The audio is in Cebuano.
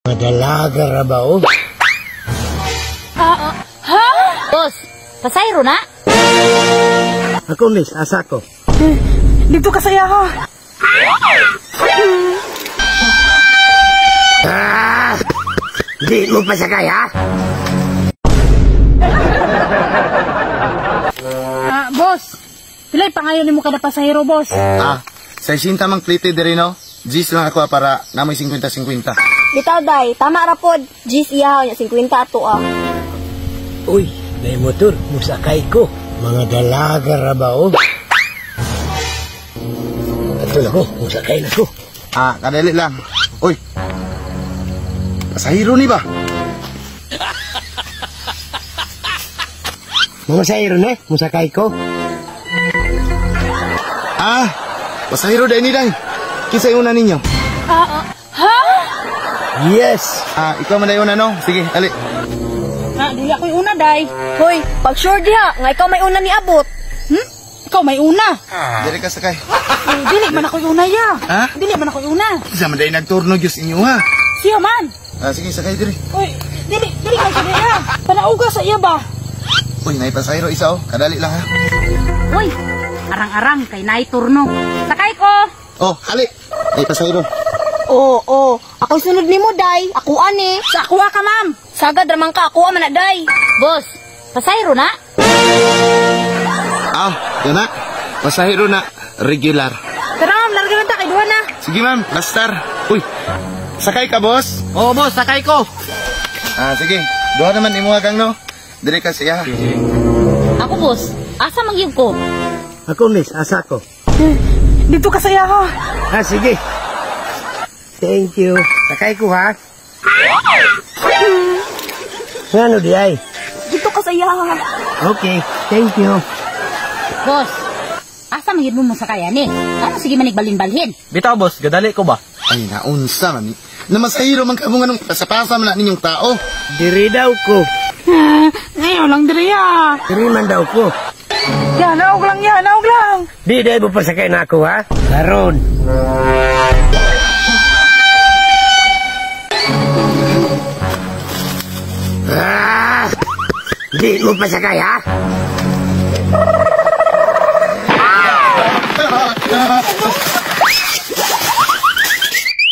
Madalaga ra ba oh? Ha? Boss, pasayro na? Ako miss, asa ko? Dito ka sa iya ha. Ah! Di mo pasakay ha? Ah, boss. Pilay pangayon nimo kada pasahero, boss? Ah, 60 mang plate diri no. Gis lang ako para namoy 50-50. Bitaw day, tama ra pod. Gis iya nya 50 ato ah. Uy, may motor, musakay ko. Mga dalaga ra ba oh? Ato na ko, musakay na ko. Ah, kadali lang. Uy. Pasahero ni ba? Mga pasahero na, musakay ko. Ah, pasahero dahil ni day. Kinsa una ninyo? Ha? Yes. Ah, ikaw man una no? Sige, ali. Ah, dili ako'y una day. Hoy, pag sure diha nga ikaw may una ni abot. Hmm? Ikaw may una. Dili ka sakay. Eh, dili man ako'y una ya. Ha? Dili man ako'y una. Sa man day nagturno gyud inyo ha. Siya man. Ah, sige, sakay diri. Uy, dili dili man siya ha. Panauga sa iya ba? Uy, nay pasahero isa oh. Kadali lang ha. Uy, arang-arang kay naay turno. Sakay ko. Oh, hali. Nay pasahero. Oo, oh, ako sunod nimo day. Ako ani. Sa akuha ka, ma'am. Sagad ra man ka, ako man na day. Boss, pasayro na? Ah, yun na. Pasahero na regular. Tara, ma'am, larga na ta kay duha na. Sige ma'am, lastar. Uy, sakay ka boss? Oo boss, sakay ko. Ah, sige. Duha naman imo gang no. Dili ka siya. Ako, boss, asa man gyud ko? Ako miss, asa ko? Dito ka sa iya ha. Ah, sige. Thank you. Sakay ko ha. Ngano di ay? Dito ka sa iya ha. Okay, thank you. Boss, asa man gyud mo mosakay ani? Ano sige manig balin-balhin? Bitaw boss, gadali ko ba? Ay, naunsa man ni. Namasahiro man ka mo nga nung pasapasa man na ninyong tao. Diri daw ko. Ngayon lang diri ha. Diri man daw ko. Ya, naog lang ya, naog lang. Di dahil mo pasakay na ako ha? Karon. Ah! Di mo pasakay ha?